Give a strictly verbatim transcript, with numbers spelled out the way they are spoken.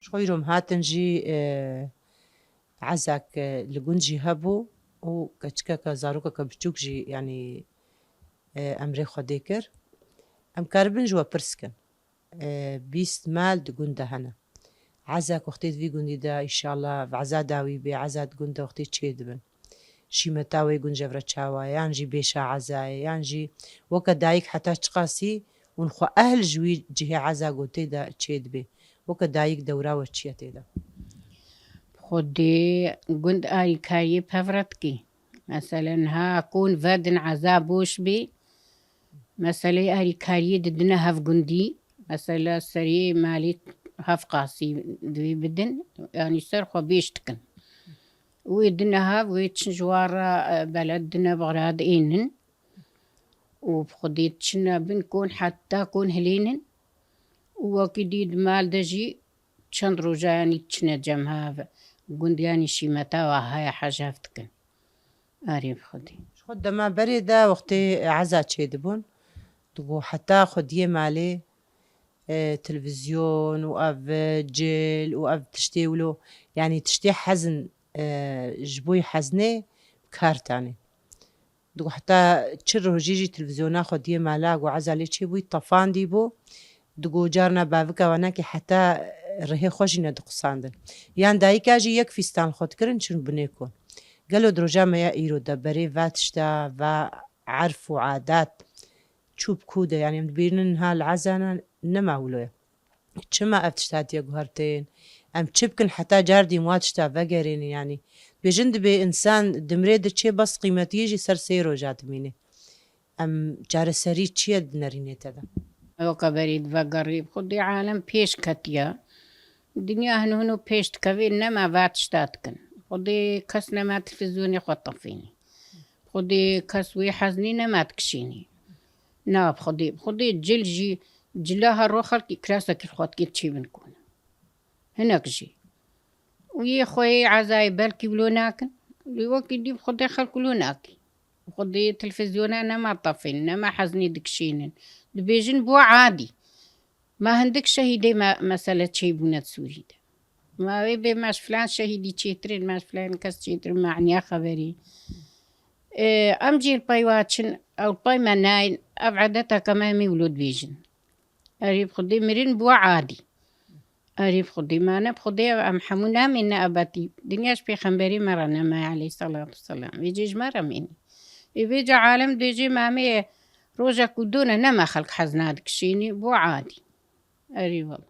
Ji xwe îro em hatin jî, e, ezak, e, li gund jî hebû û keçikeke, zarokeke biçûk jî, yanî, e, emrê Xwedê kir. Em karibin ji we pirs kin. E, bîst mal di gund de hene. Ezak wextê di vî gundî de, înşallah, bi eza dawî bê, eza di gund de wextê çê dibin. Şîmeta wê gund ji vir re çawa ye, yan jî bêşa eza ye, yan jî weke dayik heta çiqasî hûn xwe ehl ji wî cihê eza gotê de çê dibê. Weke dayik dewra we çi ye tê de? Xwedê gund alîkariyê pevre dikî. Meselen, ha kon vedin eza boş bî. Meseleyê alîkariyê didine hev gundî. Mesela serê malê hev qasî divê bidin. Yanî ser xwe bêş dikin. Wê dine hev, wê çin ji wan re, e, beled dine bi xira diênin. Û bi xwedê çine bin kon heta kon hilênin. Û wekî dî di mal de jî çend roja yanî çine cem hev. Gund yanî şîmeta wa heye hej hev dikin. Arê bi xwedê. Ji xwe dema berê de wextê eza çêdibûn, digot heta xwediyê malê, e, televîzyon û ev, e, cil û ev tiştê wilo, yanî tiştê hezin, e, ji bo yê hezinê bi kar tanê. Digot heta çi rojî jî televîzyona xwediyê mala ku eza lê çêbûyî tefandî bû. Digot carna bavika wanekê heta rihê xwe jî nediqusandin. Yan dayika jî yek fîstan li xwe dikirin çin binê kon. Gelo di roja me ya îro de berê va tişta, va erf û adat çû bi ku de, yanî em dibînin niha li ezana nema wilo ye. Çima ev tişt hatiye guhertin? Em çi bikin heta car dî wa tişta vegerênin, yanî? Dibêjin dibê însan dimrê diçê bes qîmetiyê jî ser sê roja dimîne. Em çareserî çi ye di nerînê te de? Ew kaberî divegerî, xwedê alem pêş ketiye. Dinya hin hino pêş dikevê, nema va tişta dikin. Xwedê kes nema televîzyonê xwe tefînî. Xwedê kes wê heznî nema dikişînî. Na, bi xwedê, bi xwedê cil jî, cila her ro xelkî kirasekî xwe dikê çêbin kon. Hinek jî. Û yê xwe yê ezayê belkî wilo nakin. Lê wekî dî bi xwedê xelk wilo nakî. Xwedê televîzyona nema tefîn, nema heznî dikişînin. Dibêjin bo adî. Ma hindik şehîdê me, mesele çêbûne di Sûrî de. Ma wê bê me ji filan şehîdî çêtir in, me ji filan kes çêtir in, me eniya xeberî. Ê, em jî li pey wa çin, ew li pey me nayên, ev edeteke me, em ê wilo dibêjin. Erê bi xwedê mirin bû adî. Erê bi xwedê, ma ne bi xwedê em hemû namîne ebedî. Dinya ji pêxemberê me re nemaye aleyhisselatu vesselam. Vê cê ji me re mînî. Ê vê ca alem dibêjê me em ê rojek û done nema xelk hezna dikişînî, bû adî. Erê wela.